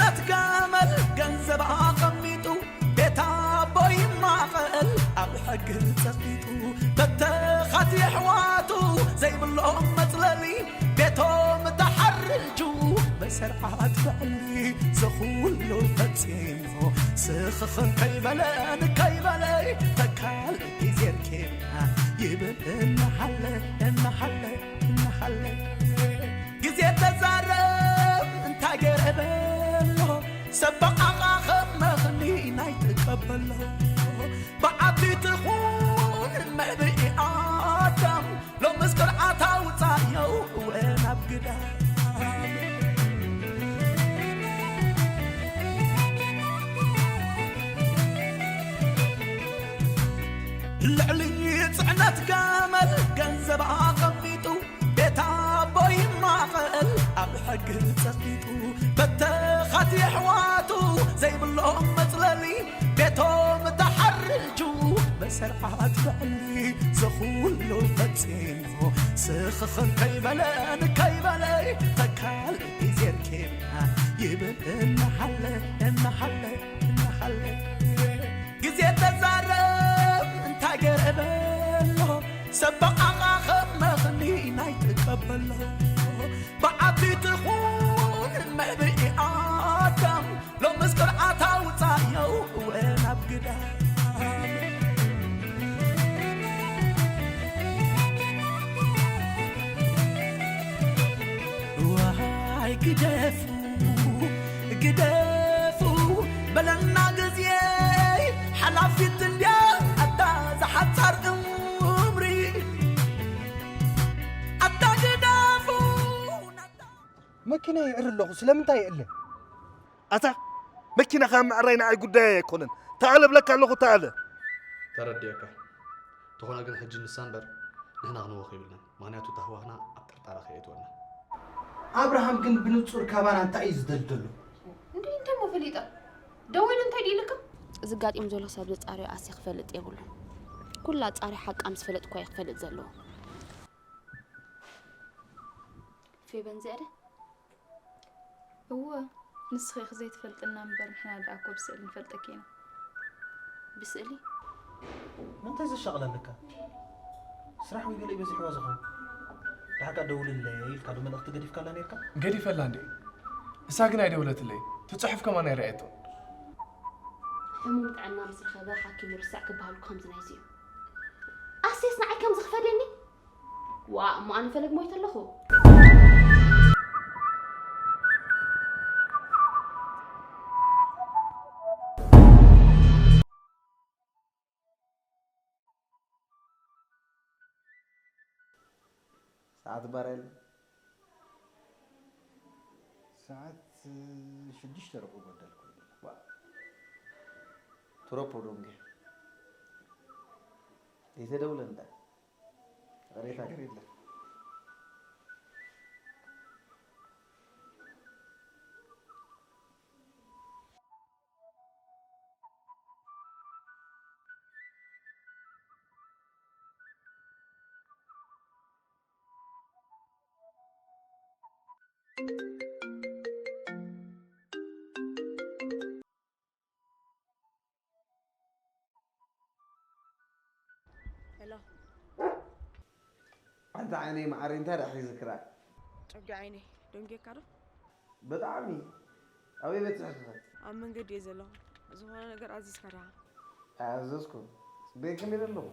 ኣትጋመል ገንዘብ ኣቐሚጡ ቤት ኣቦ ይማቐል ኣብ ሕጊ ጸቂጡ በተኻት የሕዋቱ ዘይብሎም መጽለሊ ቤቶም ተሓርጁ በሰርዓት ብዕሊ ዝኹሉ ፈጺሙ ስኽኽን ከይበለ ንከይበለ ተካል ግዜ ርኬብና ይብል እናሓለ እናሓለ እናሓለ ግዜ ተዛረብ እንታይ ገይረ በሎ ሰብ በቓቓ ከም መኽኒ ናይ ትቀበሎ ብዓቢት ኹን መዕብኢ ኣዳም ሎምስ ቅርዓት ኣውፃዮ እወ ናብ ግዳም ልዕሊ ጽዕነት ገመል ገንዘብ ኣቐሚጡ ቤት ኣቦ ይማቐል ኣብ ሕጊ ጸቂጡ በተኻት የሕዋቱ ዘይብሎም መጽለሊ ቤቶም ተሓርጁ በሰርዓት ብዕሊ ዝኹሉ ፈጺሙ ስኽኽን ከይበለ ንከይበለ ተካል ግዜ ርኬብና ይብል እናሓለ እናሓለ እናሓለ ግዜ ተዛረብ እንታይ ገይረ በሎ ሰብ በቓቓ ከም መኽኒ ናይ ትቀበሎ ብዓቢት ኹን መዕብኢ ኣዳም ሎምስ ቅርዓት ኣውፃዮ እወ ናብ ግዳም ዋይ ግደፉ ግደፉ በለና ግዜ ሓላፊት እንድያ ኣታ ዝሓፃር እምሪ ኣታ ግደፉ መኪና ይዕር ኣለኹ ስለምንታይ ይዕለ ኣታ መኪናኻ ምዕራይ ንዓይ ጉዳይ ኣይኮነን። ተኣለ እብለካ ኣለኹ ተኣለ። ተረዲኤካ። ተኾነ ግን ሕጂ ንሳ እምበር ንሕና ክንወኽ የብልናን። ምኽንያቱ እታ ህዋኽና ኣብ ጥርጣረ ከየእትወና። ኣብርሃም ግን ብንጹር ካባና እንታይ እዩ ዝደሊ ዘሎ? እንዴ እንታይ እሞ ፈሊጠ? ደዊሉ እንታይ ድዩ ኢልካ? ዝጋጢም ዘሎ ሰብ ዘጻርዮ ኣሴ ክፈልጥ የብሉን። ኩላ ጻሪ ሓቃ ምስ ፈለጥኳ እየ ክፈልጥ ዘለዎ። ፌበን ዝያደ እወ፣ ንስኺ ኢኺ ዘይትፈልጥና እምበር ንሕና ደኣ እኮ ብስእሊ ንፈልጠኪ ኢና። ብስእሊ ምንታይ ዘሻቕል ኣለካ? ስራሕ ወይ ገለ እዩ በዚሕዋ ዝኸውን። ደሓርካ ደውልለይ ኢልካ ዶ መልእኽቲ ገዲፍካላ ነይርካ? ገዲፈላ እንዴ? እሳ ግን ኣይደውለትለይ። ትጽሑፍ ከማን ኣይረኣየቶን። ሕሙም ጥዕና ምስ ረኸበ ሓኪም ይርሳዕ ክበሃል እኮ ከምዚ ናይዚ እዩ። ኣሴስ ንዓይ ከምዚ ክፈድየኒ? ዋእ እሞ ኣነ ፈለግ ሞይተ ኣለኹ። ሰዓት ባር የለን። ሰዓት ሽዱሽተ ርብዒ ጎደል ኮይኑ። ዋ፣ ትሮፖ ዶንጌ ዘይተደውለ እንዳ ቅሬታ ነገር የለን። ሄሎ ኣንታ ዓይነይ መዓረይ እንታይ ደኣ ሒዝክራ? ጨጉ ዓይነይ ደንጌካ ዶ? ብጣዕሚ ኣበይ በጺሕኪ ኸ? ኣብ መንገዲ እየ ዘለኹ ዝኾነ ነገር ኣዚዝካ ዲኻ? ኣያዘዝኩን ጽበየኪ ነይረ ኣለኹ።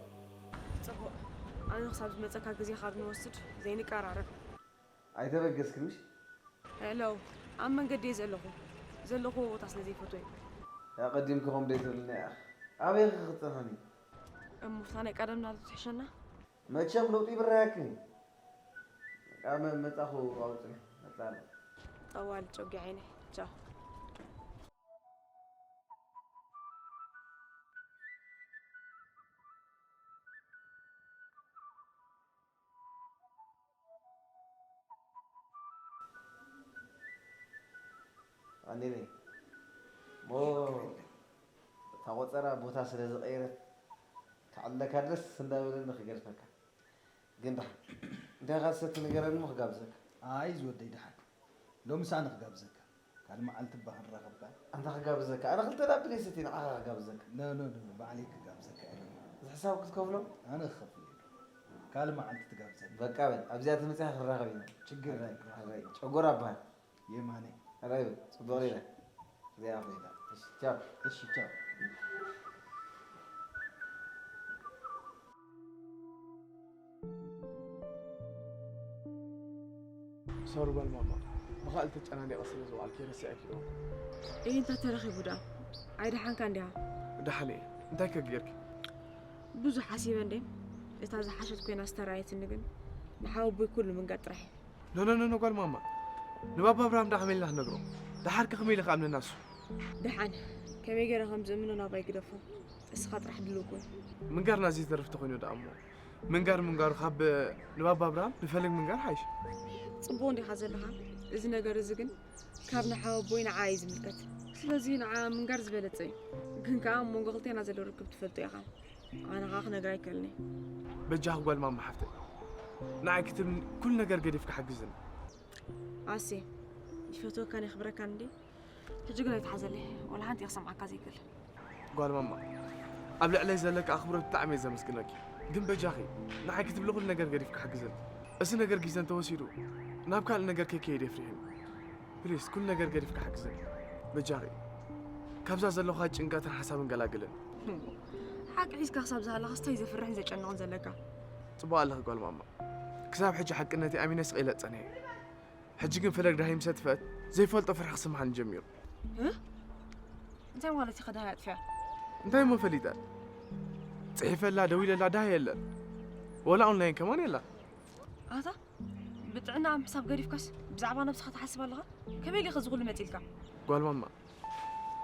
ጽቡቕ ኣነ ክሳብ ዝመጸካ ግዜ ካብ ንወስድ ዘይንቀራረብ። ኣይተበገስክን ምሽ? ሄሎ ኣብ መንገዲ እየ ዘለኹ ዘለኹዎ ቦታ ስለ ዘይፈትዎ እዩ። ኣቐዲምኪ ከምኡ ዘይትብልኒ ኢኺ ኣበይ ኢኺ ክትጸንሕኒ? እሞ እታ ናይ ቀደምና ዶ ትሕሸና? መቸም ለውጢ ይብረሃክን ካብ መጻኹ ኣውጽኒ መጻለ ጠዋል ጨጉ ዓይነይ ቻው። ኣኔኔ ሞ እታ ቆጸራ ቦታ ስለ ዝቐየረት ክዕለካ ደስ እንዳበለኒ ክገድፈካ ግን ደሓን እንታይ ኢኻ ዝሰቲ ንገረኒ እሞ ክጋብዘካ። ኣይ ዝወደይ ደሓን ሎምስ ኣነ ክጋብዘካ። ካልእ መዓልቲ እባ ክንራኸብ ከኣ። ኣንታ ክጋብዘካ፣ ኣነ ክልተ ዳብል እየ ሰትየ ንዓኻ ክጋብዘካ። ኖ፣ ኖ፣ ኖ፣ ኖ፣ ባዕለይ ክጋብዘካ እየ። እዚ ሕሳብ ክትከፍሎ? ኣነ ክኸፍል እየ። ካልእ መዓልቲ ትጋብዘኒ። በቃ በል፣ ኣብዚኣ ተመጺኻ ክንራኸብ ኢና። ችግር ኣራይ፣ የለን። ኣራይ፣ ጨጎራ እባሃል። የማነ። ኣራይ በል፣ ጽቡቕ ሌላ። እዚኣ ኮይና። እሺ፣ ቻው። እሺ፣ ቻው። ሶሪ ጓል ማማ፣ ብኻልእ ተጨናኒቐ ስለ ዝወዓልኩ ረሲዐኪ እየ። እይ፣ እንታይ ተረኺቡ ደኣ? ኣይደሓንካን ዲኻ? ደሓን እየ። እንታይ ከ ጌርኪ? ብዙሕ ሓሲበ እንዴ፣ እታ ዝሓሸት ኮይና ዝተራእየትኒ ግን ንሓወቦይ ኩሉ ምንጋር ጥራሕ እዩ። ኖ፣ ኖ፣ ኖ፣ ኖ፣ ጓል ማማ። ንባባ ኣብርሃም ደኣ ከመይ ኢልና ክንነግሮ? ደሓር ከ ከመይ ኢለ ክኣምነና እሱ? ደሓን፣ ከመይ ገይረ ከም ዝእምኖ ናባይ ግደፎ። እስኻ ጥራሕ ድልው ኩን። ምንጋርና ዘይተርፍ ተኾይኑ ደኣ እሞ። ምንጋር ምንጋሩ ካብ ንባባ ኣብርሃም ንፈለግ ምንጋር ሓይሽ። ጽቡቕ እንዲኻ ዘለኻ። እዚ ነገር እዚ ግን ካብ ንሓወቦይ ንዓ እዩ ዝምልከት። ስለዚ ንዓ ምንጋር ዝበለጸ እዩ። ግን ከኣ ኣብ መንጎ ክልቴና ዘሎ ርክብ ትፈልጦ ኢኻ። ኣነ ኸኣ ክነግራ ኣይክእልን እየ። በጃኺ ጓል ማማ ሓፍተይ፣ ንዓይ ክትብልኒ ኩሉ ነገር ገዲፍኪ ሓግዝኒ። ኣሴ፣ ይፈትወካን የኽብረካን እንዴ? ሕጂ ግን ኣይትሓዘለይ፣ ወላ ሓንቲ እየ ክሰምዓካ ዘይክእል። ጓል ማማ፣ ኣብ ልዕለይ ዘለካ ኣኽብሮት ብጣዕሚ እየ ዘመስግነኪ። ግን በጃኺ፣ ንዓይ ክትብሊ ኩሉ ነገር ገዲፍኪ ሓግዝኒ። እዚ ነገር ግዜ እንተወሲዱ፣ ናብ ካልእ ነገር ከይከይድ የፍርሕኒ። ፕሊስ፣ ኩሉ ነገር ገዲፍካ ሓግዘኒ። በጃኺ፣ ካብዛ ዘለኹ ጭንቀትን ሓሳብን ገላግለኒ። ሓቂ ሒዝካ ክሳብ ዝሃለኻስ እንታይ ዘፍርሕን ዘጨንቕን ዘለካ? ጽቡቕ ኣለኺ ጓል ማማ። ክሳብ ሕጂ ሓቅነተይ ኣሚነ ስቕ ኢለ ጸኒሐ። ሕጂ ግን ፈለግ ዳሂ ምስ ኣጥፍአት፣ ዘይፈልጦ ፍርሒ ክስምዓኒ ጀሚሩ። እ? እንታይ ማለት ኢኻ ዳሂ ኣጥፊኣ? እንታይ እሞ ፈሊጠ? ጽሒፈላ፣ ደዊለላ፣ ዳሂ የለን። ወላ ኦንላይን ከማን የላ። ኣታ ብጥዕና ኣብ ምሕሳብ ገዲፍካስ ብዛዕባ ነብስኻ ትሓስብ ኣለኻ? ከመይ ኢሉ ኢኸ እዚ ኩሉ መጺልካ? ጓል ማማ፣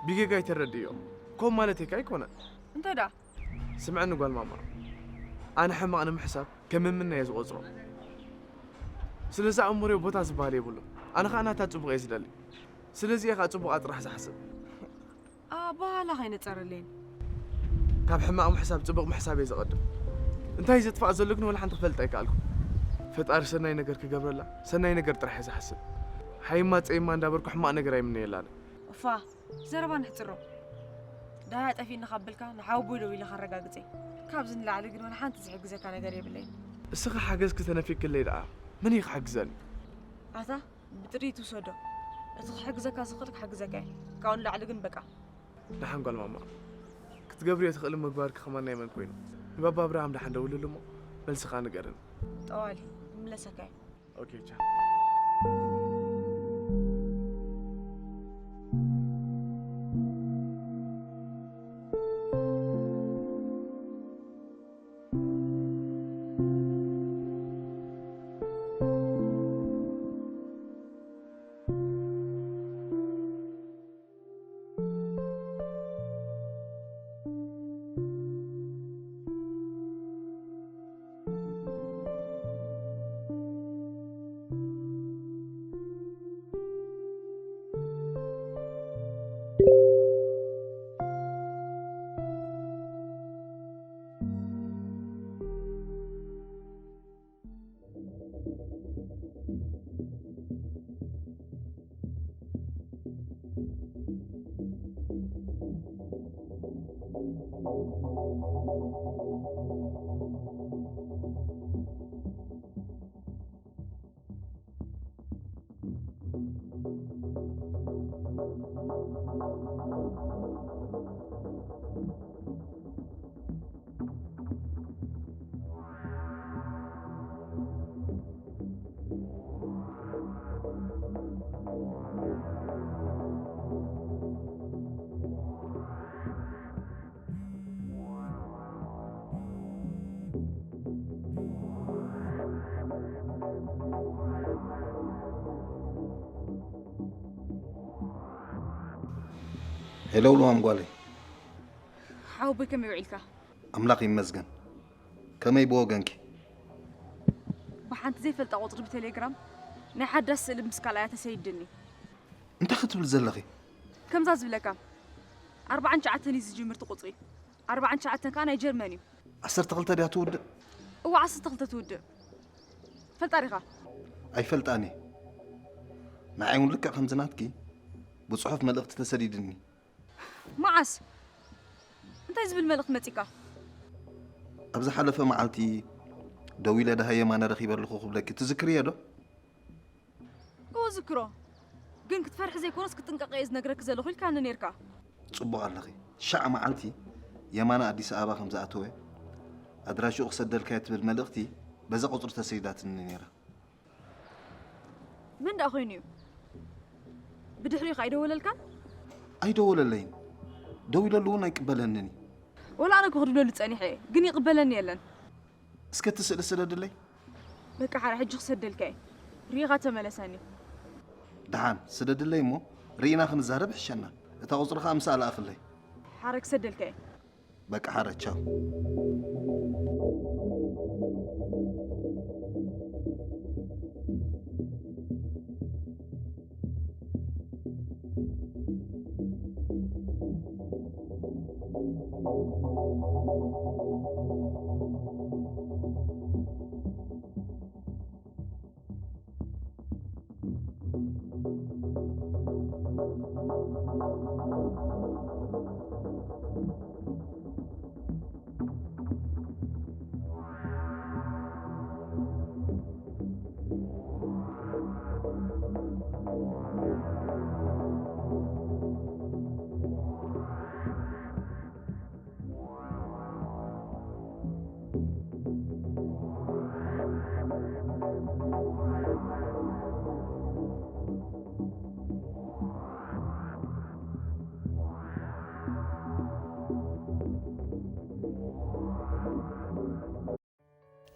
ብጌጋ ኣይተረድእዮ። ከምኡ ማለተይካ ኣይኮነን። እንታይ ደኣ? ስምዕኒ ጓል ማማ፣ ኣነ ሕማቕ ንምሕሳብ ከም ምምና እየ ዝቖጽሮ። ስለዚ ኣእምሮይ ቦታ ዝበሃል የብሉን። ኣነ ኸኣ ናታ ጽቡቕ እየ ዝደሊ። ስለዚ እየ ኸኣ ጽቡቓ ጥራሕ ዝሓስብ። ኣባህላ ከይንጸረለይን። ካብ ሕማቕ ምሕሳብ ጽቡቕ ምሕሳብ እየ ዝቐድም። እንታይ ዘጥፋእ ዘሎ ግን ወላ ሓንቲ ክፈልጥ ኣይከኣልኩ። ፈጣሪ ሰናይ ነገር ክገብረላ፣ ሰናይ ነገር ጥራሕ እየ ዝሓስብ። ሓይማ ጸይማ እንዳበርኩ ሕማቕ ነገር ኣይምነየላን። እፋ፣ ዘረባ ንሕጽሮ። ዳያ ጠፊእኒ ካብ በልካ፣ ንሓወቦይ ደዊለ ካረጋግጸ። ካብዚ ንላዕሊ ግን ወላ ሓንቲ ዝሕግዘካ ነገር የብለይን። እስኻ ሓገዝኪ ተነፊግክለይ ደኣ፣ መን እዩ ክሕግዘኒ? ኣታ፣ ብጥሪት ውሰዶ። እቲ ክሕግዘካ ዝኽእል ክሕግዘካ እየ። ካብኡ ንላዕሊ ግን በቃ። ደሓን ጓል ማማ። ክትገብርዮ ትኽእሊ ምግባርኪ ከማን ናይ መን ኮይኑ? ንባባ ኣብርሃም ደሓን ደውልሉ እሞ መልስኻ ንገርኒ። ጠዋሊ፣ ይምለሰካ እየ። ኦኬ፣ ቻው። ሄሎ፣ ልዋም ጓለይ። ሓወቦይ ከመይ ውዒልካ? ኣምላኽ ይመስገን። ከመይ ብወገንኪ? ብሓንቲ ዘይፈልጣ ቁጽሪ ብቴሌግራም ናይ ሓዳስ ስእሊ ምስ ካልኣያ ተሰይድኒ። እንታይ ክትብል ዘለኺ? ከምዛ ዝብለካ፣ ኣርባዓን ትሽዓተን እዩ ዝጅምር እቲ ቁጽሪ። ኣርባዓን ትሽዓተን ከኣ ናይ ጀርመን እዩ። ዓሰርተ ክልተ ድያ ትውድእ? እወ፣ ዓሰርተ ክልተ ትውድእ። ፈልጣ ዲኻ? ኣይፈልጣን እየ። ንዓይ እውን ልክዕ ከምዚ ናትኪ ብጽሑፍ መልእኽቲ ተሰዲድኒ። መዓስ? እንታይ ዝብል መልእኽቲ መጺካ? ኣብ ዝሓለፈ መዓልቲ ደዊለ ደሃ የማነ ረኺበ ኣለኹ ክብለኪ ትዝክርዮ ዶ? እወ ዝክሮ። ግን ክትፈርሒ ዘይኮነስ ክትጥንቀቂ እየ ዝነግረኪ ዘለኹ ኢልካኒ ነይርካ። ጽቡቕ ኣለኺ። ሻዕ መዓልቲ የማነ ኣዲስ ኣበባ ከም ዝኣተወ ኣድራሽኡ ክሰደልካዮ ትብል መልእኽቲ በዛ ቁጽሪ ተሰዲዳትኒ ነይራ። መን ደኣ ኮይኑ እዩ? ብድሕሪኡ ከ ኣይደወለልካን? ኣይደወለለይን። ደዊለሉ እውን ኣይቅበለንን እዩ። ወላ ኣነ እኮ ክድውለሉ ጸኒሐ እየ፣ ግን ይቕበለኒ የለን። እስከ እቲ ስእሊ ስደድለይ። በቃ ሓረ ሕጂ ክሰደልካ እየ። ርኢኻ ተመለሰኒ። ደሓን ስደድለይ እሞ ርኢና ክንዛረብ ይሕሸና። እታ ቁጽሪ ከኣ ምሳኣ ለኣኽለይ። ሓረ ክሰደልካ እየ። በቃ ሓረ ቻው።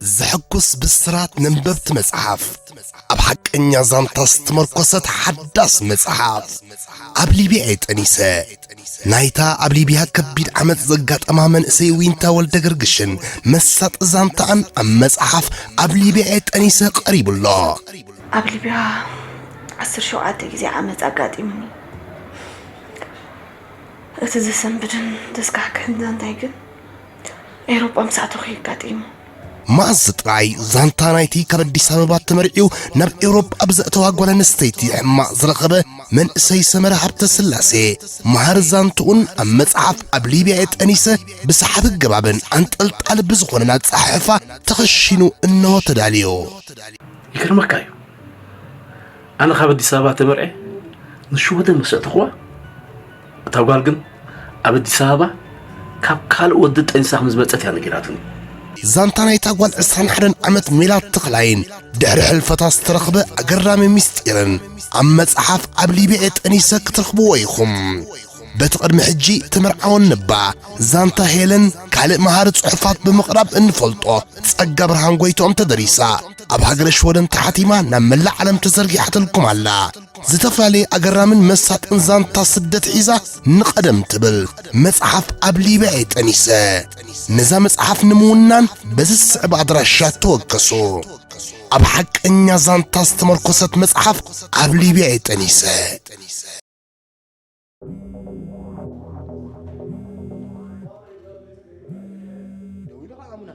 ዘሐጉስ ብስራት ነንበብቲ መጽሓፍ፣ ኣብ ሓቀኛ ዛንታ ዝተመርኮሰት ሓዳስ መጽሓፍ፣ ኣብ ሊብያ እየ ጠኒሰ። ናይታ ኣብ ሊብያ ከቢድ ዓመጽ ዘጋጠማ መንእሰይ ዊንታ ወልደገርግሽን መሳጢ ዛንታኣን ኣብ መጽሓፍ ኣብ ሊብያ እየ ጠኒሰ ቀሪቡ ኣሎ። ኣብ ሊብያ ዓሰርተ ሸውዓተ ግዜ ዓመጽ ኣጋጢሙኒ። እቲ ዘሰንብድን ዘስካሕክሕን ዛንታይ ግን ኤውሮጳ ምስ ኣተኹ እዩ ኣጋጢሙ። መኣዝ ጥራይ ዛንታ ናይቲ ካብ ኣዲስ ኣበባ ተመርዕዩ ናብ ኤውሮጳ ብዘእተዋ ጓል ኣንስተይቲ ሕማቕ ዝረኸበ መንእሰይ ሰመረ ሃብተስላሴ መሃሪ ዛንትኡን ኣብ መጽሓፍ ኣብ ሊብያ እየ ጠኒሰ ብሰሓቢ ኣገባብን ኣንጠልጣሊ ብዝኾነን ኣጸሓሕፋ ተኸሺኑ እንሆ ተዳልዩ። ይገርመካ እዩ ኣነ ካብ ኣዲስ ኣበባ ተመርዕየ ንሽወደን ምስ ኣእተኽዋ እታ ጓል ግን ኣብ ኣዲስ ኣበባ ካብ ካልእ ወዲ ጠኒሳ ከም ዝመጸት እያ ነጊራትኒ። ዛንታ ናይታ ጓል ዕስራን ሓደን ዓመት ሜላት ተኽላይን ድሕሪ ሕልፈታ ዝተረኽበ ኣገራሚ ምስጢርን ኣብ መጽሓፍ ኣብ ሊብያ እየ ጠኒሰ ክትረኽብዎ ኢኹም። በቲ ቅድሚ ሕጂ ትምርዓወኒ እባ ዛንታ ሄለን ካልእ መሃሪ ጽሑፋት ብምቕራብ እንፈልጦ ጸጋ ብርሃን ጎይትኦም ተደሪሳ። ኣብ ሃገረ ሽወደን ተሓቲማ ናብ መላእ ዓለም ተዘርጊሓትልኩም ኣላ። ዝተፈላለየ ኣገራምን መሳጥን ዛንታ ስደት ሒዛ ንቐደም ትብል መጽሓፍ ኣብ ሊብያ እየ ጠኒሰ። ነዛ መጽሓፍ ንምውናን በዚ ዝስዕብ ኣድራሻ ተወከሱ። ኣብ ሓቀኛ ዛንታ ዝተመርኮሰት መጽሓፍ ኣብ ሊብያ እየ ጠኒሰ። ደዊሉ ኸዓ ኣሙና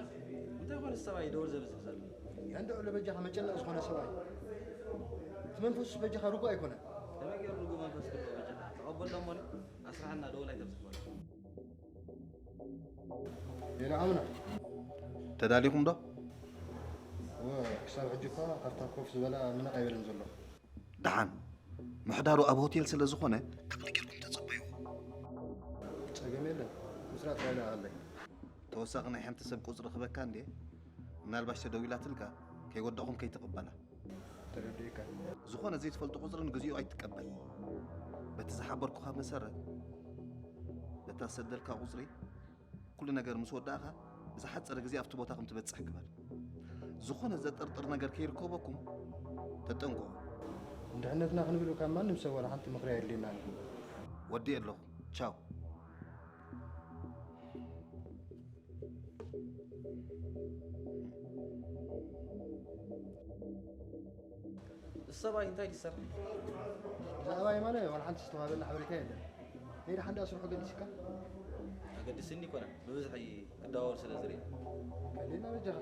እንታይ ኾነ ሰብኣይ ደወል ዘብዝሕ ዘሎ ያንድዑ ለበጃኻ መጨነቕ ዝኾነ ሰብኣይ እቲ መንፈሱስ በጃኻ ርጉእ ኣይኮነን ከመይ ገይሩ ርጉእ መንፈስ ክህልዎ በጃኻ ተቐበሎ እሞኒ ኣስራሕና ደወል ኣይተብዝሕ በሎ ሌላ ኣሙና ተዳሊኹም ዶ ክሳብ ሕጂ እኳ ካብታ ኮፍ ዝበላ ምነቕ ኣይበለን ዘሎ ደሓን ምሕዳሩ ኣብ ሆቴል ስለ ዝኾነ ዓቕሊ ጌርኩም ተጸበዩ። ጸገም የለን ምስራ ጥራይ ለኣኸለይ። ተወሳኺ ናይ ሓንቲ ሰብ ቁጽሪ ክበካ እንድየ ምናልባሽ ተደዊላትልካ ከይወደኹም ከይትቕበላ። ተረዲእካ። ዝኾነ ዘይትፈልጦ ቁጽሪ ንግዚኡ ኣይትቀበል። በቲ ዝሓበርኩኻ መሰረት በታ ዝሰደልካ ቁጽሪ ኩሉ ነገር ምስ ወዳእኻ ብዝሓጸረ ግዜ ኣብቲ ቦታ ከም ትበጽሕ ግበር። ዝኾነ ዘጠርጥር ነገር ከይርከበኩም ተጠንቀቑ። ንድሕነትና ክንብል ካብ ማንም ሰብ ዋላ ሓንቲ ምኽሪ ኣየድልየናን እዩ። ወዲኤ ኣለኹ። ቻው። ሰብኣይ እንታይ ድሰርሕ? ብዛዕባ የማነ ዋላ ሓንቲ ዝተዋሃበና ሓበሬታ የለን። ነይዳ ሓንዳ ስርሑ ገዲስካ? ኣገድስኒ ይኮነ ብብዝሒ ክዳወል ስለ ዝርኢ። ከሌና በጃኻ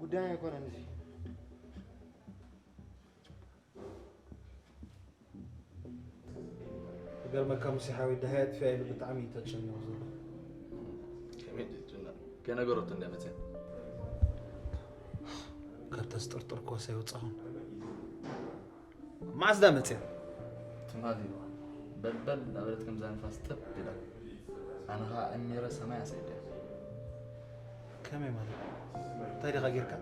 ጉዳይ ኣይኮነን እዚ። ገርመካ ሙሴ ሓወይ፣ ደሃይ ኣጥፊኣ ኢሉ ብጣዕሚ እዩ ተጨኒቑ ዘሎ። ከመይ ትጨነቕ? ከይነገረቶ እንድያ መፅያ። ካብ ተስጥርጥርክዋስ ኣይወፃኹን። መዓዝ ዳ መፅያ? ትማሊ በልበል እናበለት ከምዛ ንፋስ ጥብ ኢላ። ኣነ ኸዓ ዕሚረ ሰማይ ኣሰይደ። ከመይ ማለት? እንታይ ዲኻ ጌርካ?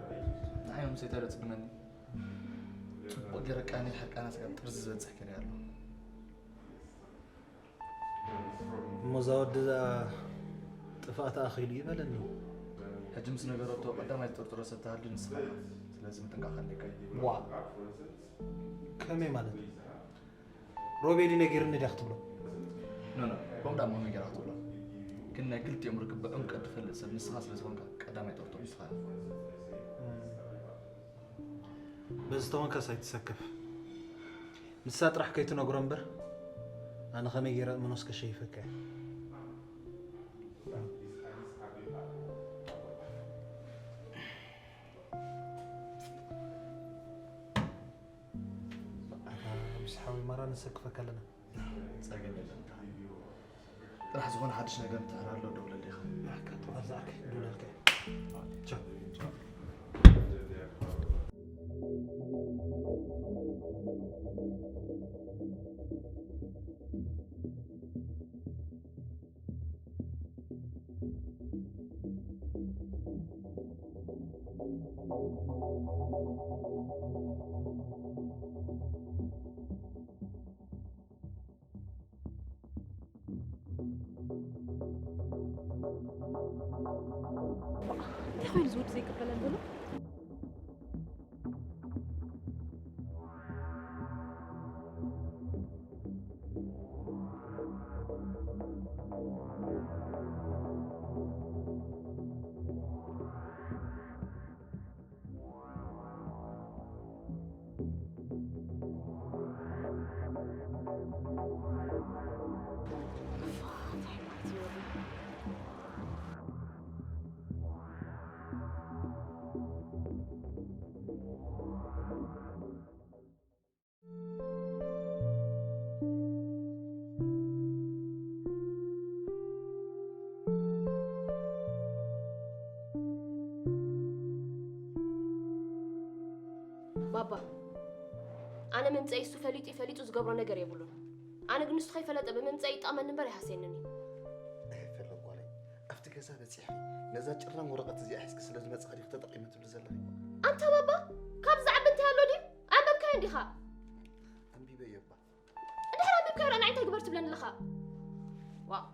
ንዓይ ሙሴ እንታይ ዶ ጽግመኒ? ጽቡቕ ገይረ ቃኒ ሕርቃና ስጋብ ጥርዚ ዝበጽሕ ከይደ ኣሎ። እሞ እዛ ወዲ እዛ ጥፍኣታ ኣኺሉ እዩ በለኒ። ሕጂ ምስ ነገረቶ ቀዳማይ ዝጥርጥሮ ሰብ ተሃልዩ ንስኻ ኢኻ። ስለዚ ምጥንቃቕ ኣለካ። ዋ! ከመይ ማለት? ሮቤል እዩ ነጊርኒ ድያ ክትብሎ? ኖ፣ ኖ፣ ከምኡ ደኣ ምሆነ ገይራ ክትብሎ። ግን ናይ ክልቲኦም ርክብ ብዕምቀት ዝፈልጥ ሰብ ንስኻ ስለ ዝኾንካ ቀዳማይ ጠርጥሮ ንስኻ ኢኻ። እም። በዚ ተኾንካስ ኣይትሰከፍ። ንሳ ጥራሕ ከይትነግሮ እምበር፣ ኣነ ከመይ ገይረ እምኖስ ከሸይፈካ እየ። ኣታ ምስ ሓዊ ማራ ንሰክፈካ ኣለና። ጸገም የለን። ጥራሕ ዝኾነ ሓድሽ ነገር እንተሃልዩ ኣሎ ደውለለይ ኢኻ። ኣካ ጥራሕ ዝኣክ ደውለልካ። ቻው። እንታይ ኮይኑ ዝወዲ ዘይቅበለን ዘሎ? ባባ፣ ኣነ ምምፀይ እሱ ፈሊጡ ፈሊጡ ዝገብሮ ነገር የብሉን። ኣነ ግን ንሱ ከይፈለጠ ብምምፀይ ይጠቕመኒ እምበር ኣይሃስየንን እዩ። ኣይፈለጥ ጓለይ፣ ኣብቲ ገዛ በፂሐ ነዛ ጭራም ወረቐት እዚኣ ሒዝኪ ስለ ዝመፅኻ ዲኺ ተጠቒሚ ትብሊ ዘለኺ? ኣንታ ባባ፣ ካብዚ ዝዓቢ እንታይ ኣሎ ድዩ? ኣንበብካዮ እንዲኻ? ኣንቢበዮ እባ። እንድሕር ኣንቢብካዮ ደኣ ንዓይ እንታይ ግበር ትብለኒ ኣለኻ? ዋእ።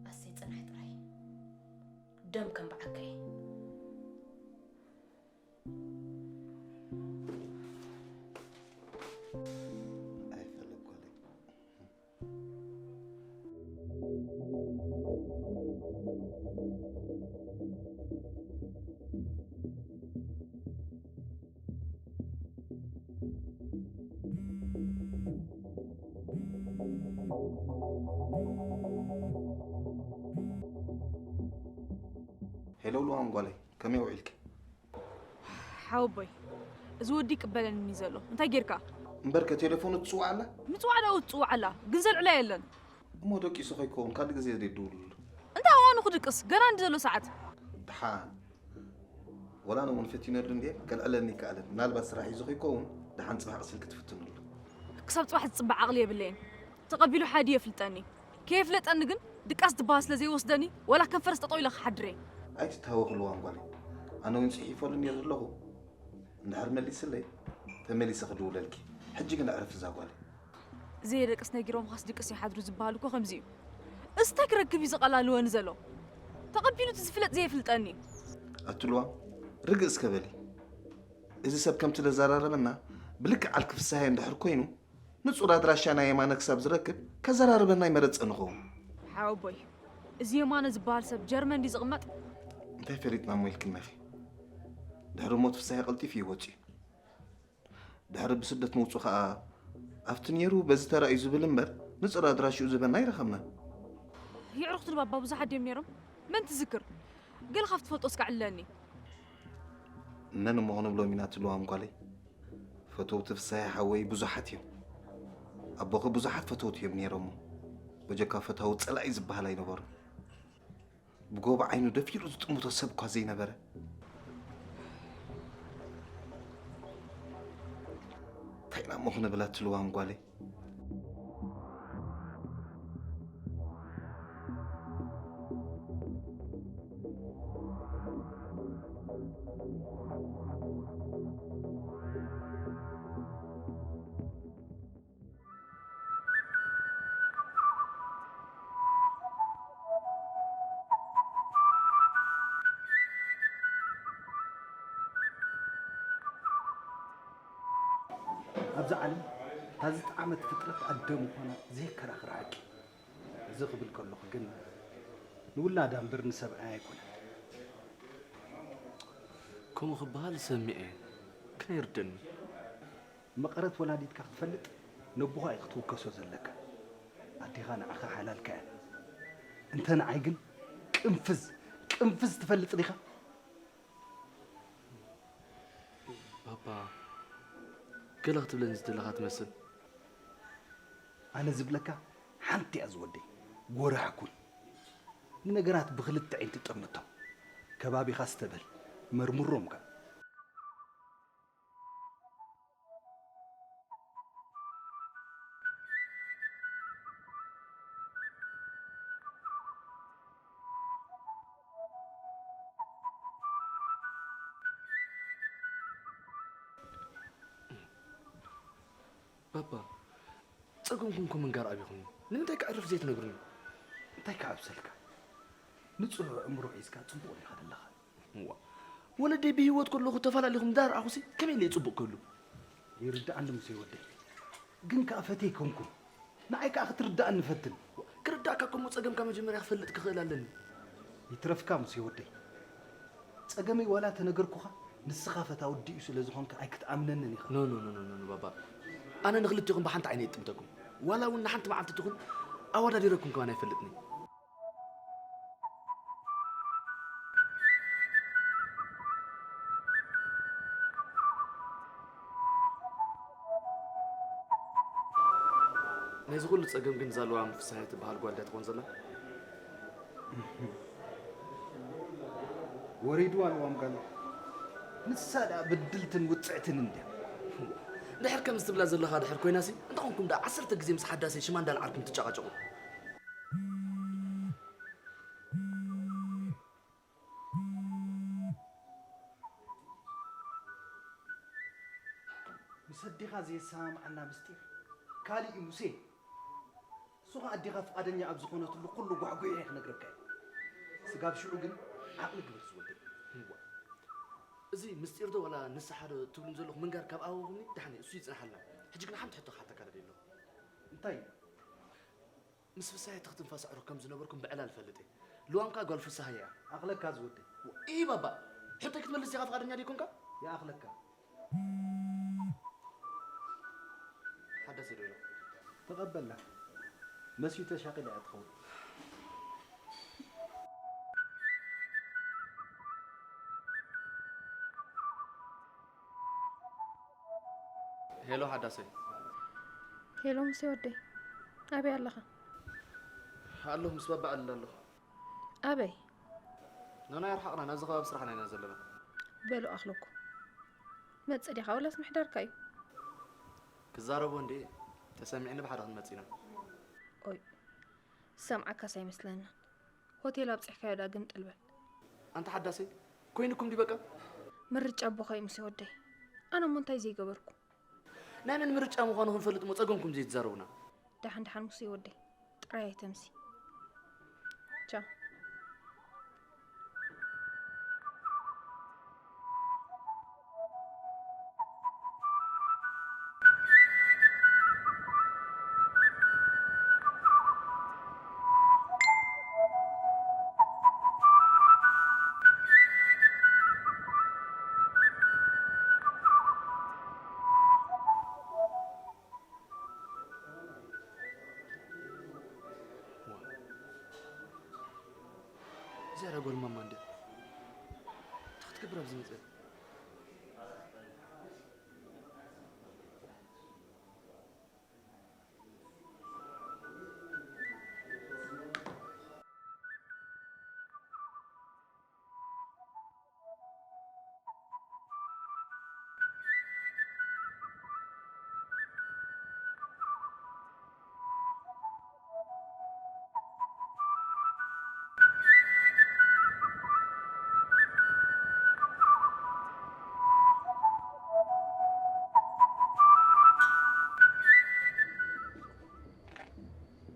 ኣሰይ ጽናሕ ጥራይ ደም ከም በዓካይ። ኣይፈለግ ጓለይ። ሄሎ ልዋም ጓለይ፣ ከመይ ውዒልኪ? ሓወቦይ፣ እዚ ወዲ ይቅበለኒ ዘሎ። እንታይ ጌርካ? እምበርከ ቴሌፎኑ ትጽውዕ ኣላ? ምጽዋዕ ዳኡ ትጽውዕ ኣላ፣ ግን ዘልዕላ የለን። እሞ ደቂሱ ከይከውን ካልእ ግዜ ደይድውልሉ? እንታይ እዋኑ ክድቅስ? ገና እንዲ ዘሎ ሰዓት። ደሓን። ወላ ኣነ እውን ፈቲነሉ እንድየ፣ ከልዕለኒ ይከኣለን። ምናልባት ስራሕ ሒዙ ከይከውን፣ ደሓን ጽባሕ ቅስል ክትፍትኑሉ። ክሳብ ጽባሕ ዝጽባዕ ዓቕሊ የብለይን። ተቐቢሉ ሓዲ የፍልጠኒ። ከየፍለጠኒ ግን ድቃስ ዝበሃል ስለ ዘይወስደኒ፣ ወላ ከም ፈረስ ጠጠው ኢለ ክሓድር እየ። ኣይትታወኺ ልዋም ጓለይ። ኣነ እውን ጽሒፈሉ ነይረ ዘለኹ። እንድሕር መሊስለይ፣ ተመሊሰ ክድውለልኪ። ሕጂ ግን ኣዕርፊ እዛ ጓለይ። ዘየደቅስ ነጊሮምኻስ ድቅስ ይሓድሩ ዝበሃል እኮ ከምዚ እዩ። እስታይ ክረክብ እዩ ዘቐላልወኒ ዘሎ? ተቐቢሉ እቲ ዝፍለጥ ዘየፍልጠኒ። ኣቲ ልዋም፣ ርግእ እስከ በሊ። እዚ ሰብ ከምቲ ዘዘራረበና ብልክዕ ዓልኪ ፍስሃየ እንድሕር ኮይኑ፣ ንጹር ኣድራሻ ናይ የማነ ክሳብ ዝረክብ ከዘራርበና ይመረጸ ንኸውን። ሓወቦይ፣ እዚ የማነ ዝበሃል ሰብ ጀርመን ድዩ ዝቕመጥ? እንታይ ፈሊጥና እሞ ኢልክና ኢኺ? ድሕሪ ሞት ፍስሃየ ቀልጢፉ እዩ ወጺኡ። ድሕሪ ብስደት ምውጹ ኸኣ ኣብቲ ነይሩ በዚ ተራእዩ ዝብል እምበር ንጹር ኣድራሽኡ ዝህበና ኣይረኸብናን። የዕሩኽቲ ንባባ ብዙሓት ድዮም ነይሮም? መን ትዝክር? ገለ ካብ ትፈልጦ እስከ ዕለኒ። መን እሞ ክንብሎም ኢና ትልዋም ጓለይ? ፈተውቲ ፍሳሐ ሓወይ ብዙሓት እዮም። ኣቦኺ ብዙሓት ፈተውቲ እዮም ነይሮሞ። በጀካ ፈታዊ ጸላኢ ዝበሃል ኣይነበሩን። ብጎቦ ዓይኑ ደፊሩ ዝጥምቶ ሰብ እኳ ዘይነበረ። እንታይ ኢና እሞ ክንብላ ትልዋም ጓለይ? ኣብዛ ዓለም እታ ዝጠዓመት ፍጥረት ኣደ ምዃና ዘየከራኽር ሓቂ። እዚ ክብል ከለኹ ግን ንውላዳ እምበር ንሰብኣያ ኣይኮነን። ከምኡ ክበሃል ሰሚዐ ግን ኣይርደኒ። መቐረት ወላዲትካ ክትፈልጥ ነቦኻ እዩ ክትውከሶ ዘለካ። ኣዴኻ ንዓኻ ሓላልካ እያ። እንተ ንዓይ ግን ቅንፍዝ ቅንፍዝ ትፈልጥ ዲኻ? ባባ ገለ ክትብለኒ ዝደለኻ ትመስል። ኣነ ዝብለካ ሓንቲ እያ ዝወደይ፣ ጎራሕ ኩን። ንነገራት ብኽልተ ዓይኒ ትጠምቶም። ከባቢኻ ስተበል መርምሮም ከ። ባባ ጸገምኩም እኮ ምንጋር ኣቢኹም ንምንታይ ከዕርፍ ዘይትነግሩኒ? እንታይ ክዓብሰልካ? ንጹህ ኣእምሮ ሒዝካ ጽቡቕ ዲኻ ዘለኻ? እዋ ወለደይ ብህይወት ከለኹ ተፈላለኹም እንዳረኣኹሲ ከመይ ኢለ ጽቡቕ ክህሉ? ይርድኣኒ ሙሴ ወደይ፣ ግን ከኣ ፈትየ ኣይኮንኩን። ንዓይ ከኣ ክትርድኣኒ ፈትን። ክርዳእካ እኮ እሞ ጸገምካ መጀመርያ ክፈልጥ ክኽእል ኣለኒ። ይትረፍካ ሙሴ ወደይ፣ ጸገመይ ዋላ ተነገርኩኻ ንስኻ ፈታዊ ኣዲኡ ስለ ዝኾንካ ኣይክትኣምነንን ኢኻ። ኖ ኖ ኖ ኖ ኖ ባባ፣ ኣነ ንኽልቴኹም ብሓንቲ ዓይነ እጥምተኩም። ዋላ እውን ንሓንቲ መዓልቲ ትኹን ኣወዳዲረኩም ከማን ኣይፈልጥን እየ። ናይዚ ኩሉ ጸገም ግን እዛ ልዋም ፍስሃየ ትበሃል ጓል ድያ ትኾን ዘላ? ወሪድዋ ልዋም ጋል ንሳ ደኣ ብድልትን ውጽዕትን እንድያ። ድሕር ከምዚ ትብላ ዘለኻ ድሕር ኮይናሲ እንተኾንኩም ደኣ ዓሰርተ ግዜ ምስ ሓዳሰይ ሽማ እንዳልዓልኩም ትጨቃጨቁ። ምስ ኣዴኻ ዘየሰማምዓና ምስጢር ካልእ እዩ ሙሴ። እሱ ኸኣ ኣዴኻ ፍቓደኛ ኣብ ዝኾነትሉ ኩሉ ጓሕጒሐ ክነግረካ እየ። ስጋብ ሽዑ ግን ዓቕሊ ግበር ዝወደይ። እዋ፣ እዚ ምስጢር ዶ ዋላ ንስሓ ዶ ትብሉኒ ዘለኹም ምንጋር ካብ ኣበኹምኒ ደሓን እዩ፣ እሱ ይጽንሓልና። ሕጂ ግን ሓንቲ ሕቶ ክሓተካ ደልየ ኣለኹ። እንታይ እዩ? ምስ ፍሳሄ ትኽትንፋስ ኣዕሩኽ ከም ዝነበርኩም ብዕላል እፈልጥ እየ። ልዋም ከኣ ጓል ፍሳሃየ እያ። ኣኽለካ ዝወደይ። ኢሂ ባባ፣ ሕቶይ ክትመልስ ዲኻ ፍቓደኛ ደይኮንካ? ይኣኽለካ። ሓዳሰይ ዶ ኢላ? ተቐበላ። መስዩ ተሻቒላ እያ ትኸውን። ሄሎ ሓዳሰይ። ሄሎ ሙሴ ወደይ፣ ኣበይ ኣለኻ? ኣለኹ ምስ ባባ ኣዕልል ኣለኹ። ኣበይ? ናናይ ኣርሓቕና ናብዚ ከባቢ ስራሕና ኢና ዘለና። በሉ ኣኽለኩም። መጽእ ዲኻ ወላስ ምሕዳርካ እዩ? ክዛረቦ እንድየ ተሰሚዕኒ ብሓደ ክንመጽእ ኢና። ኦይ ዝሰምዓካስ ኣይመስለንን። ሆቴል ኣብጺሕካዮ ዳግም ጥልበል። ኣንታ ሓዳሰይ ኮይንኩም ድዩ በቃ? ምርጫ ኣቦኻ እዩ ሙሴ ወደይ። ኣነ እሞ እንታይ ዘይገበርኩ? ናይ መን ምርጫ ምዃኑ ክንፈልጥ እሞ ጸገምኩም ዘይትዛረቡና? ደሓን ደሓን ሙሴ ወደይ ጥራይ ኣይተምሲ። ቻው። እዚኣ ጓል ማማ እንድያ። እንታይ ክትገብር ኣብዚ መፅያ?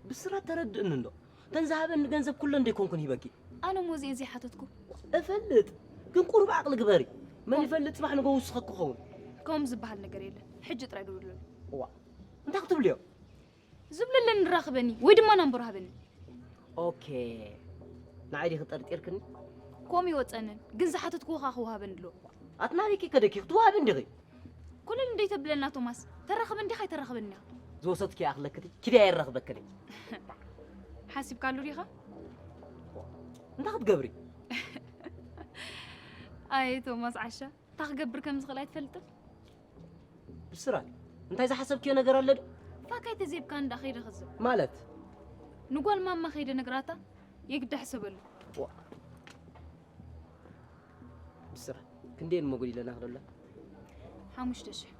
ብስራት ተረድእኒ እንዶ። እተን ዝሃበኒ ገንዘብ ኩለን ደይኮንኩን ሂበኪ። ኣነ እሞ እዚኤን ዘይሓተትኩ። እፈልጥ፣ ግን ቁሩብ ዓቕሊ ግበሪ። መን ይፈልጥ ጽባሕ ንጎ ውስኸ ክኸውን። ከምኡ ዝበሃል ነገር የለን። ሕጂ ጥራይ ደውለሉ። እዋ፣ እንታይ ክትብልዮ? ዝብለለን ንራኸበኒ ወይ ድማ ናምበሩ ሃበኒ። ኦኬ፣ ንዓይ ዲኺ ጠርጢርክኒ? ከምኡ ይወጸንን፣ ግን ዝሓተትኩዎ ኸኣ ክወሃበኒ ኣለዎ። ኣትናበይኪ ከደኪ ክትወሃቢ እንዲኺ? ኮለል እንደይተብለና ቶማስ፣ ተራኸበን ዲኻ ኣይተራኸበን ዲኻ? ዝወሰድኪ ኣኽለክቲ፣ ኪድያ የራኽበክኒ። ሓሲብካሉ ዲኻ? እንታይ ክትገብሪ? ኣይ ቶማስ ዓሻ፣ እንታይ ክገብር ከም ዝኽእል ኣይትፈልጥን? ብስራት፣ እንታይ ዝሓሰብክዮ ነገር ኣሎ ዶ? ፋካይ ተዜብካ እንዳ ኸይደ ክዝብ። ማለት? ንጓል ማማ ኸይደ ነግራታ፣ የግዳ ሕሰበሉ። ዋ። ብስራት፣ ክንደይ እሞ ጎዲለና ክደሎ? ሓሙሽተ ሽሕ።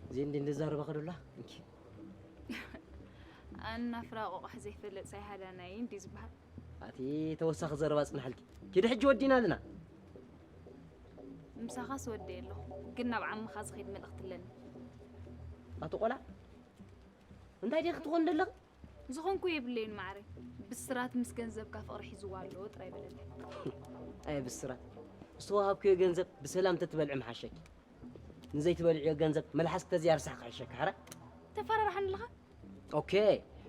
እዚኤን እንዲ እንዛረባ ከደላ? እንኪ። ኣና ፍራቆ ቋሕ ዘይፈልጥ ሳይሃዳናይ እንዲ ዝበሃል። ኣቲ ተወሳኺ ዘረባ ጽናሓልኪ። ኪዲ ሕጂ ወዲና ኣለና። ምሳኻስ ወደየ ኣለኹ፣ ግን ናብ ዓምኻ ዝኸይድ መልእኽቲ ኣለኒ። ኣቲ ቆልዓ፣ እንታይ ዲኺ ክትኾን ዘለኺ? ዝኾንኩ የብለይን ማዕረ። ብስራት ምስ ገንዘብካ ፍቕሪ ሒዝዋ ኣሎ ጥራይ በለለይ። ኣየ ብስራት፣ ዝተዋሃብክዮ ገንዘብ ብሰላም ተትበልዒ ምሓሸኪ። ንዘይትበልዕዮ ገንዘብ መልሓስኪ ተዘይኣርሳሕ ክሕሸኪ ሓራይ። ተፈራርሓኒ ኣለኻ? ኦኬ፣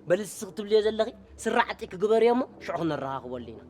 በሊ ንስኺ ትብልዮ ዘለኺ ስራዕ ዕጢቂ ግበርዮ እሞ ሽዑ ክነረኻኽበሉ ኢና።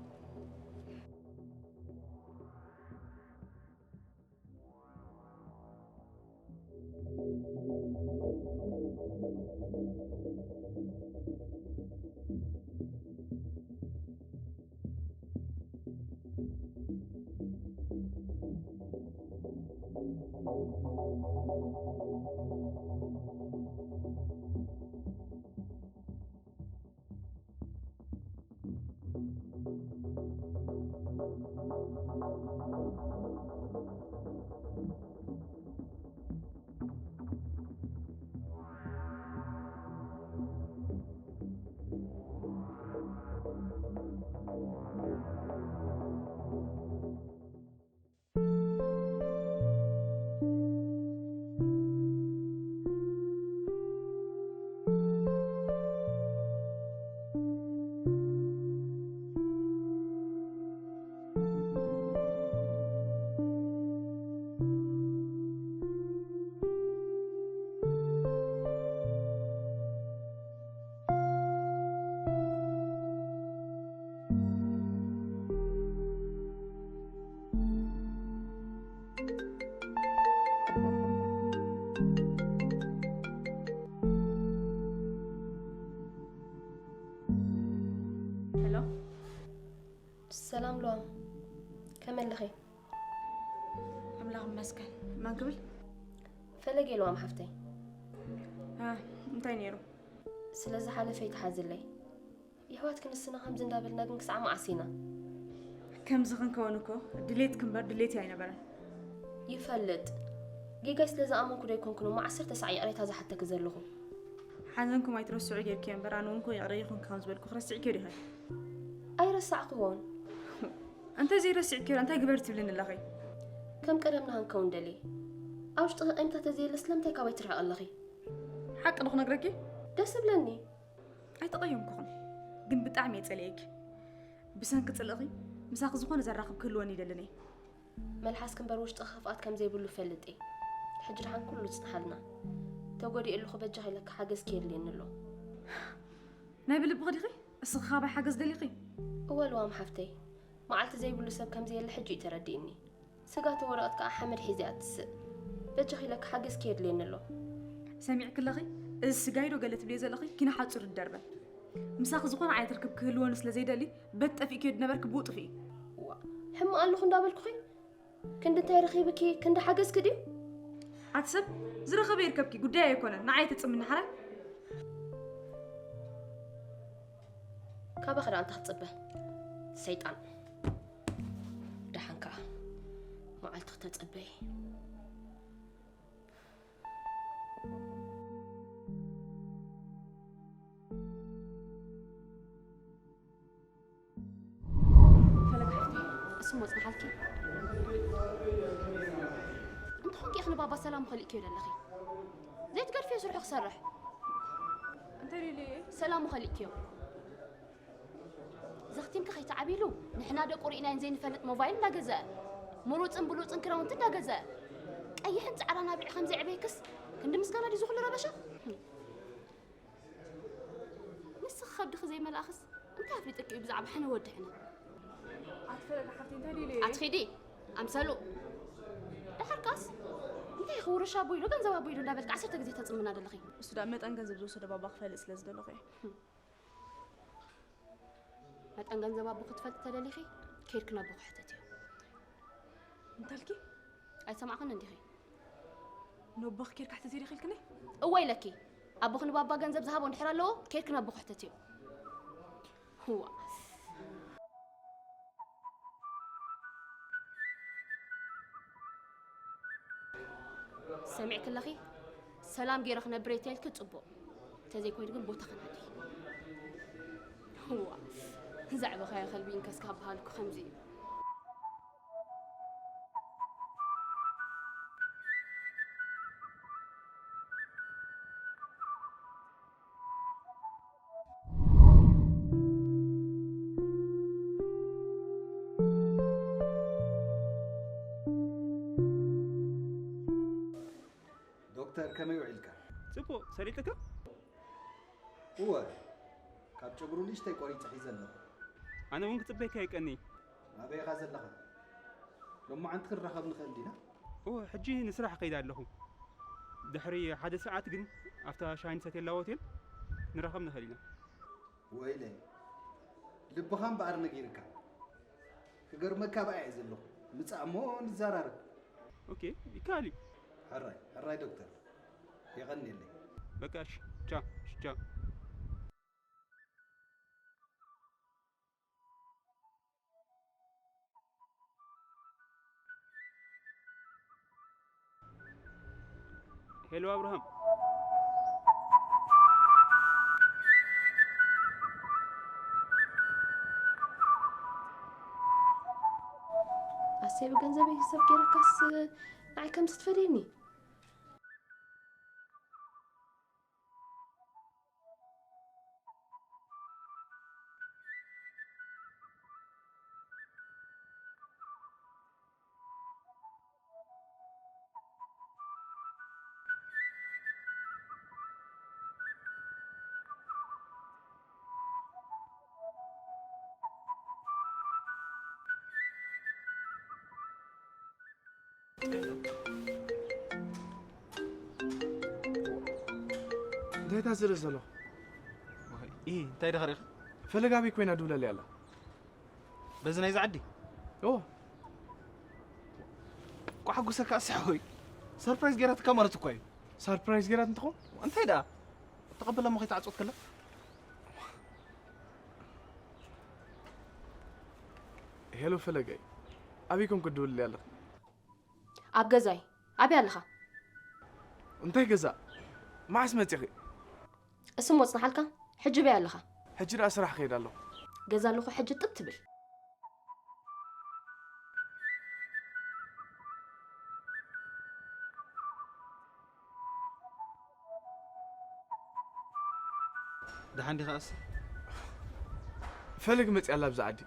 ሄሎ። ሰላም ሉዋም፣ ከመይ ኣለኺ? ኣምላኽ ይመስገን። መን ክብል? ፈለገ ሉዋም ሓፍተይ። እ፣ እንታይ ነይሩ? ስለ ዝሓለፈ ኣይትሓዝለይ። የሕዋት ክንስና ከምዚ እንዳበልና ግን ክሳዕ መዓስ ኢና? ከምዚ ክንከውን እኮ ድሌት ክንበር ድሌት ኣይነበረን። ይፈልጥ። ጌጋይ ስለ ዝኣመንኩ ዶ ኣይኮንኩን እሞ ዓሰርተ ሳዕ ይቕሬታ ዝሓተኪ ዘለኹ። ሓዘንኩም ኣይትረስዑ ጌርኪ እምበር፣ ኣነ እውን እኮ ይቕረ ይኹንኪ ከም ዝበልኩ ክረስዕኪ ዲኸ? ኣይረሳዕክዎን። እንተ ዘይረሲዕክዮ እንታይ ግበሪ ትብልኒ ኣለኺ? ከም ቀደምና ክንከውን ደልየ። ኣብ ውሽጥኺ ቂምታ ተዘየለ ስለምንታይ ካባይ ትርሕቂ ኣለኺ? ሓቂ ዶ ክነግረኪ? ደስ እብለኒ። ኣይተቐየምኩኹን፣ ግን ብጣዕሚ እየ ጸሊኤኪ። ብሰንኪ ጽልእኺ ምሳኺ ዝኾነ ዘራኽብ ክህልወኒ ይደልን እየ። መልሓስኪ እምበር ውሽጥኺ ክፍኣት ከም ዘይብሉ እፈልጥ እየ። ሕጂ ደሓን ኩሉ ጽንሓልና። ተጎዲኤ ኣለኹ፣ በጃኺ ኢለኪ ሓገዝኪ የድልየኒ ኣሎ። ናይ ብልብኺ ዲኺ? እስኺ ካባይ ሓገዝ ደሊኺ? እወ ልዋም ሓፍተይ፣ መዓልቲ ዘይብሉ ሰብ ከም ዘየለ ሕጂ እዩ ተረዲእኒ። ስጋቲ ወረቐት ከኣ ሓመድ ሒዘ እያ ትስእ። በጃኺ ኢለኪ ሓገዝኪ የድልየኒ ኣሎ። ሰሚዕኪ ኣለኺ? እዚ ስጋይ ዶ ገለ ትብልዮ ዘለኺ? ኪነ ሓጹር ይደርበ። ምሳኺ ዝኾነ ዓይነት ርክብ ክህልወኒ ስለ ዘይደሊ፣ በት ጠፊእክዮ ዝነበርኪ ብኡ ጥፍኢ። ዋ፣ ሕማቕ ኣለኹ እንዳበልኩኺ? ክንዲ እንታይ ረኺብኪ? ክንዲ ሓገዝኪ ድዩ? ኣቲ ሰብ፣ ዝረኸበ ይርከብኪ፣ ጉዳይ ኣይኮነን። ንዓይ ተጽምኒ ሓራይ? ካባኺ ደኣ እንታይ ክትጽበ? ሰይጣን። ደሓን ከኣ መዓልቲ ክተጸበዪ። ፈለግ ሓፍቲ፣ እሱ ሞጽናሓልኪ። እንተኾንኪ ኢኺ ንባባ ሰላም ኸሊእክዮ ደለኺ። ዘይትገድፍዮ ስርሑ ክሰርሕ። እንታይ ኢሉ እየ? ሰላም ኸሊእክዮ። ዘኽቲምኪ ከይተዓብይሉ፣ ንሕና ደቁ ርኢናዮን ዘይንፈልጥ ሞባይል እንዳገዘአ፣ ምሩጽን ብሉጽን ክዳውንቲ እንዳገዘአ፣ ቀይሕን ጻዕዳን ኣብሊዑ ከም ዘዕበየክስ ክንዲ ምስጋና ድዩ ዝኹሉ ረበሻ? ንስኺ ከብድኺ ዘይመልኣኽስ እንታይ ኣፍሊጥኪ እዩ ብዛዕባ ሕነ ወዲ ሕነ? ኣትፈለላ ሓፍቲ እንታይ ድዩ ኢሉ እየ? ኣትኺዲ ኣምሰሉ። ደሓርካስ እንታይ ኢኺ ውርሻ ኣቦይ ኢሉ ገንዘብ ኣቦይ ኢሉ እንዳበልኪ ዓሰርተ ግዜ ተጽምና ደለኺ? እሱ ደኣ መጠን ገንዘብ ዝወሰደ ባባ ክፈልጥ ስለ ዝደለኹ እየ። መጠን ገንዘብ ኣቦ ክትፈልጥ ተደሊኺ፣ ኬድኪ ነቦ ክሕተትዮ። እንታልኪ? ኣይሰማዕኽን እንዲኺ? ነቦኽ ኬድካ ሕተትዮ ዲኺ ኢልክኒ? እወ ኢለኪ። ኣቦኺ ንባባ ገንዘብ ዝሃቦ እንድሕር ኣለዎ፣ ኬድኪ ነቦ ክሕተትዮ። እዋ። ሰሚዕኪ ኣለኺ? ሰላም ገይረ ክነብር እየ ተልኪ ጽቡቕ። እንተዘይኮይኑ ግን ቦታ ከናዲ። እዋ፣ ዛዕባኻ ይኸልቢ እንከስ ካብ በሃልኩ ከምዚ እዩ። ዶክተር፣ ከመይ ውዒልካ? ጽቡቕ፣ ሰሊጥካ? እወ፣ ካብ ጨጉሩ ንእሽተይ ቆሪጸ ሒዘ ኣለኹ። ኣነ እውን ክጽበየካ ይቀኒ። ኣበይ ኢኻ ዘለኻ? ሎማዓንቲ ክንራኸብ ንኽእል ዲና? እወ፣ ሕጂ ንስራሕ እኸይድ ኣለኹ። ድሕሪ ሓደ ሰዓት ግን ኣብታ ሻሂ ንሰትየላ ሆቴል ንራኸብ ንኽእል ኢና። ወይለይ፣ ልብኻ እምበኣር ነጊርካ። ክገርመካ ብኣ እየ ዘለኹ። ምጻእ እሞ ንዘራረብ። ኦኬ፣ ይከኣል እዩ። ሕራይ፣ ሕራይ ዶክተር። የቐንየለይ። በቃ እሺ፣ ቻው፣ እሺ፣ ቻው። ሄሎ ኣብርሃም። ኣሰይ ብገንዘበይ ሰብ ገይረካስ ንዓይ ከምዚ ትፈድየኒ? እንታይ ታዝረ ዘሎ? ኢ እንታይ ደኸሪኽ? ፈለጋቢ ኮይና ድውለልያ ኣላ። በዚ ናይዚ ዓዲ? ኦ። ቋሕ ጉሰካ ኣስሓወይ። ሰርፕራይዝ ገይራትካ ማለት እኳ እዩ። ሰርፕራይዝ ገይራት እንትኾን? እንታይ ደኣ? ተቐበላ እሞ ከይትዓጽወት ከላ? ሄሎ ፈለገይ፣ ኣበይ ኮንኩ ትድውልልይ ኣለኺ? ኣብ ገዛይ። ኣበይ ኣለኻ? እንታይ ገዛ? መዓስ መጺኺ? እስም ወጽንሓልካ? ሕጂ በይ ኣለኻ? ሕጂ ደኣ ስራሕ ከይድ ኣለኹ። ገዛ ኣለኹ ሕጂ ጥብ ትብል። ደሓን ዲኻስ? ፈለግ መጽያ ኣላ ኣብዚ ዓዲ።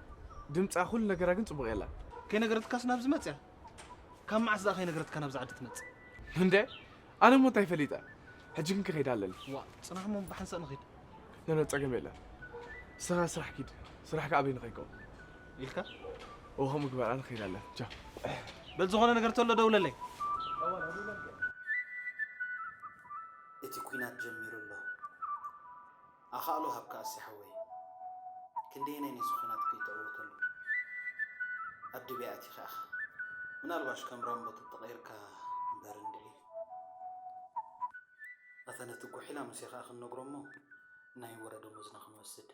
ድምጻ ኩሉ ነገራ ግን ጽቡቕ የላን። ከይነገረትካስ ናብዚ መጽያ? ካብ መዓስ ደኣ ከይነገረትካ ናብዚ ዓዲ ትመጽእ? እንደ ኣነ እሞ እንታይ ፈሊጠ? ሕጂ ግን ክኸይድ ኣለኒ። ዋ፣ ጽናሕ እሞ ብሓንሳእ ንኺድ። ነነ ጸገም የለን። ንስኻ ስራሕ ኪድ። ስራሕካ ኣበይ ንኸይከውን? ኢልካ? እዎ፣ ከምኡ ግበር፣ ኣነ ክኸይድ ኣለኒ። ቻው። በል ዝኾነ ነገር ተሎ ደውለለይ። እቲ ኲናት ጀሚሩ ኣሎ። ኣኻእሎ ሃብካ ኣሲ ሓወይ። ክንደየናይ ነዚ ኲናት ከይትዕወተሉ ኣብ ድብያ ኣቲኻ ኢኻ። ምናልባሽ ከም ራምቦ ተተቐይርካ እምበር እንድዒ። ኣታ ነቲ ጉሒላ ምሴ ኸኣ ክንነግሮ እሞ ናይ ወረ ደሞዝና ክንወስድ።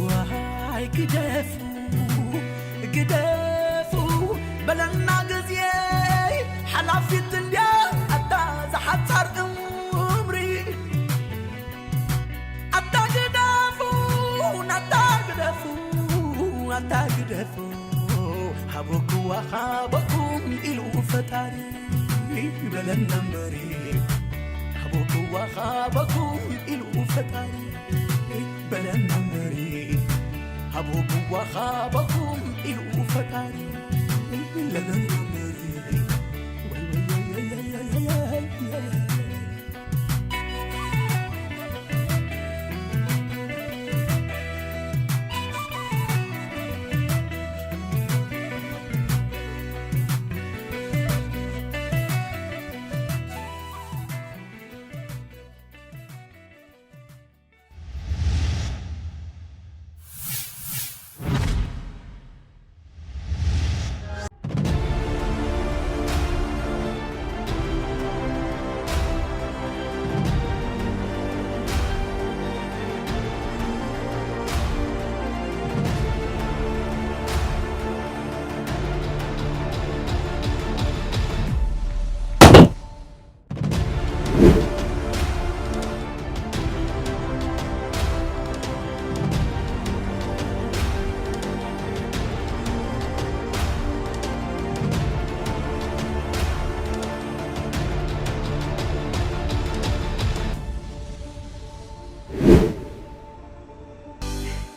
ዋይ ግደፉ፣ ግደፉ በለና ግዜ ሓላፊት እንድያ ኣታ ዝሓጻር እምሪ። ኣታ ግደፉ፣ ኣታ ግደፉ፣ ኣታ ግደፉ፣ ሃበኩዋ ሃበኩም ኢሉ ፈጣሪ በለና እምበሪ። ሃበኩዋ ሃበኩም ኢሉ ፈጣሪ በለና እምበሪ። ሃበኩዋ ሃበኩም ኢሉ ፈጣሪ በለና እምበሪ።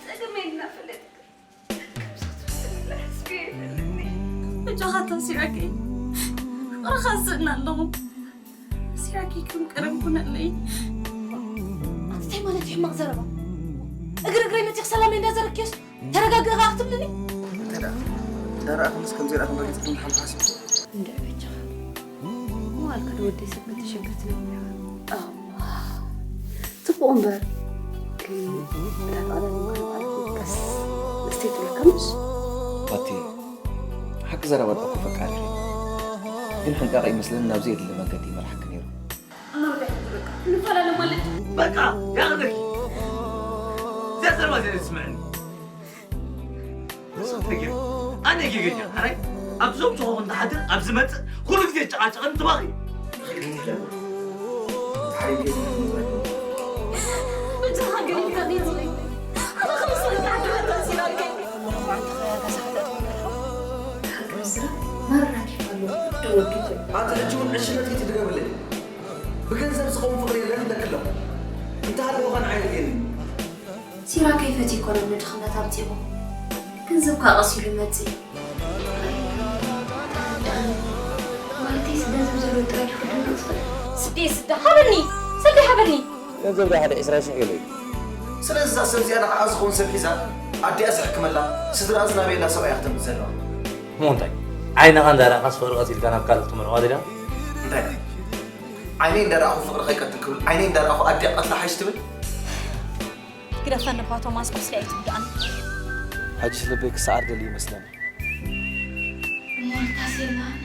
ጸገመይ እናፈለጥክ ከምዚ ክትመስል ኢለ ሓስበ ኣይፈልጥን እየ። በጃኻ ተሲኣከይ ፍቕርኻ ዝስእና ኣለኹ። ተሲኣከይ ከም ቀደም ኩነለይ። እንታይ ማለት እዩ ሕማቕ ዘረባ? እግሪ እግረይ መፂእክ ሰላመይ እንዳዘረግክዮስ ተረጋግእ ኸዓ ክትብልኒ? እንታይ ደኣ? እንዳ ረኣኽንስ ከም ዘይረኣኽን ረጊፅክን ሓንቲ ሓስብ። እንድዒ በጃኻ። መዋልካ ዶ ወደይ ሰብ ክትሸግር ትነብር ኢኻ? ኣዋ፣ ጽቡቕ እምበር፣ ግን እታ ቃላት እኳ ንባዕልኪ ቀስ እስተይ ትብለካ ምሽ? ባቲ፣ ሓቂ ዘረባ እኮ ፈቃሪ እየ። ግን ሕንቃቐ ይመስለኒ ናብ ዘየድሊ መንገዲ ይመርሓኪ ነይሩ። እሞ እንታይ ክትብል በቃ? ንፈላለ ማለት? በቃ፣ ያቕርበኪ። እዚኣ ዘረባ እዚኣ ስምዕኒ። ርእሱ ተገይሩ። ኣነ ጌገኛ፣ ሕራይ ኣብ ዞም ሸኾኹ እንተሓድር፣ ኣብ ዝመጽእ ኩሉ ግዜ ጨቓጨቕን ትባኺ። ብጃኻ ገሪግካ ነይሩ። ኣነ ክምስለካ ዓዲ ተሲራልከ። ኣርባዕተ ኸያታ ሰዓታት ይመርሖ። ሓቂ ምስራ፣ ማራ ኬፍ ወድኹም። ኣቲ ሕጂ እውን ዕሽነት ኢቲ ድገብለይ። ብገንዘብ ዝኸውን ፍቕሪ የለን ይብለኪ ኣለኹ። እንተሃለወ ኸን ዓይነት የለን። ሲራክ ከይፈትዩ ኣይኮነን ንድኽነት ኣምጺእዎ። ገንዘብ ከኣ ቀስ ኢሉ ይመጽእ እዩ። ማለተይስ ገንዘብ ዘለዎ ጥራይ ድዩ ክድነቕ ዝኽእል? ስደይ ስደ ሃበኒ! ስደይ ሃበኒ! ገንዘብ ዶ ሓደ ዕስራ ሽሕ ገለ እዩ? ስለዚ እዛ ሰብ እዚኣ ንዓኣ ዝኸውን ሰብ ሒዛ ኣዲኣ ዘሕክመላ ስድራኣ ዝናበየላ ሰብኣይ እያ ክተምጽእ ዘለዋ። እሞ እንታይ? ዓይንኻ እንዳረኣኻስ ፍቕሪ ቀቲልካ ናብ ካልእ ክትምርዖ ደልያ? እንታይ? ዓይነይ እንዳረኣኹ ፍቕሪ ከይቀትል ክብል ዓይነይ እንዳረኣኹ ኣዲኣ ቀትላ ሓይሽ ትብል? ግደፈኒ እባ ቶማስ፣ ቁስሊ ኣይትጉድኣኒ። ሕጂስ ልበይ ክሰዓር ደልዩ ይመስለኒ። ሞልታስ የላን።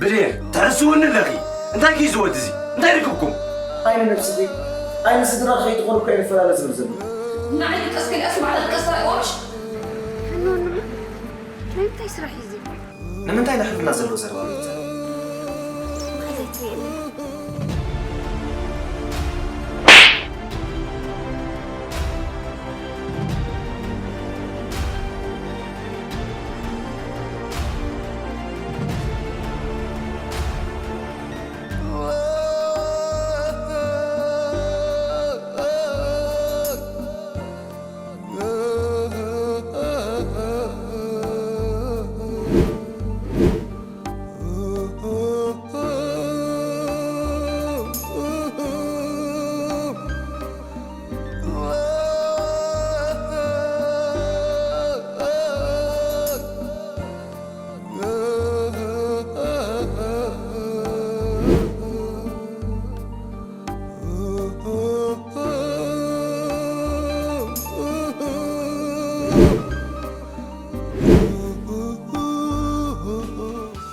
ብሌን፣ ተሕስውኒ ኣለኺ። እንታይ ክዩ እዚ ወዲ እዚ? እንታይ ርክብኩም? ዓይኒ ነብስኺ፣ ዓይኒ ስድራ ከይትኾኑ እኮ እየ ንፈላለ ዝብል ዘሎ። ንዓይ ድቀስ ገሊኣስ ባዕላ ድቀስ ትረኣይዋሽ? ፍኖን፣ ናይ ምንታይ ስራሕ እዩ እዚ? ንምንታይ ንሕልና ዘለዎ ዘረባ ዘይትዛረብ?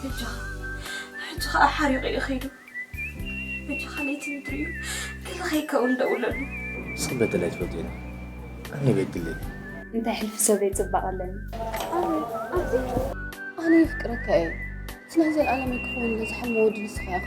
ሕጂ ኸኣ ሓሪቑ እዩ ኸይዱ። በጃኻ ለይቲ ምድሪ እዩ። ገለ ከይከውን ደውለሉ። እስኪ በደል ኣይትፈልጡ ኢና። ኣነ ቤት ግለይ። እንታይ ሕልፊ ሰብ ዘይጽባቕ ኣለኒ። ኣነ የፍቅረካ እየ። እቲ ናይ ዘለኣለመይ ክኸውን ዝሓልሞ ወዲ ንስኻ ኢኻ።